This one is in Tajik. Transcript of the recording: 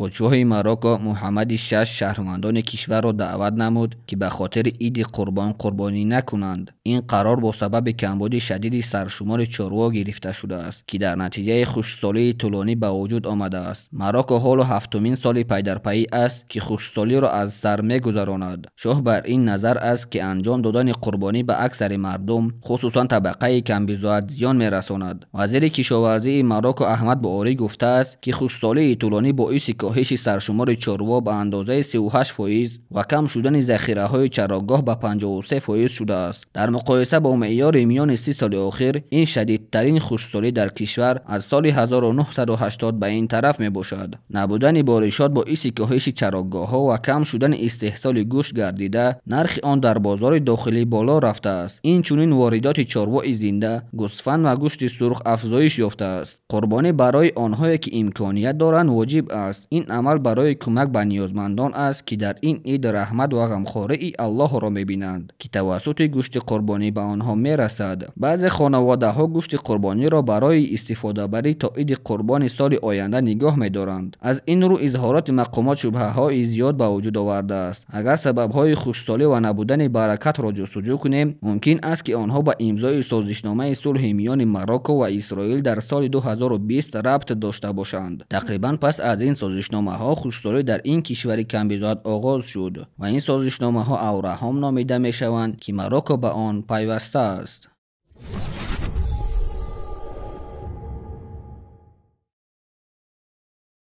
Подшоҳи Марокко Муҳаммади Шаш шаҳрвандони кишварро даъват намуд, ки ба хотири Иди Қурбон қурбонӣ накунанд. Ин қарор бо сабаби камбуди шадиди саршумори чорво гирифта шудааст, ки дар натиҷаи хушксолии тӯлонӣ ба вуҷуд омадааст. Марокко ҳоло ҳафтумин соли пайдарпайӣ аст, ки хушксолиро аз сар мегузаронад. Шоҳ бар ин назар аст, ки анҷом додани қурбонӣ ба аксари мардум, хусусан табақаи камбизоат, зиён мерасонад. Вазири кишоварзии Марокко Аҳмад Буорӣ гуфтааст, ки хушксолии тӯлонӣ боиси коҳиши саршумори чорво ба андозаи 38% ва кам шудани захираҳои чарогоҳ ба 53% шудааст. Дар муқоиса бо меъёри миёни 30 соли охир, ин шадидтарин хушксолӣ дар кишвар аз соли 1980 ба ин тараф мебошад. Набудани боришот боиси коҳиши чарогоҳҳо ва кам шудани истеҳсоли гӯшт гардида, нархи он дар бозори дохилӣ боло рафтааст. Инчунин воридоти чорвои зинда, гӯсфанд ва гӯшти сурх афзоиш ёфтааст. Қурбонӣ барои онҳое, ки имконият доранд, воҷиб аст. Ин амал барои кӯмак ба ниёзмандон аст, ки дар ин ид раҳмат ва ғамхории Аллоҳро мебинанд, ки тавассути гӯшти қурбонӣ ба онҳо мерасад. Баъзе хонаводаҳо гӯшти қурбониро барои истифодабарӣ то Иди Қурбони соли оянда нигоҳ медоранд. Аз ин рӯ изҳороти мақомот шубҳаҳои зиёд ба вуҷуд овардааст. Агар сабабҳои хушксолӣ ва набудани баракатро ҷустуҷӯ кунем, мумкин аст, ки онҳо ба имзои созишномаи сулҳи миёни Марокко ва Исроил дар соли 2020 рабт дошта бошанд. Тақрибан пас аз ин созишномаҳо хушксолӣ дар ин кишвари камбизоат оғоз шуд ва ин созишномаҳо Авраҳом номида мешаванд, ки Марокко ба он пайваста аст.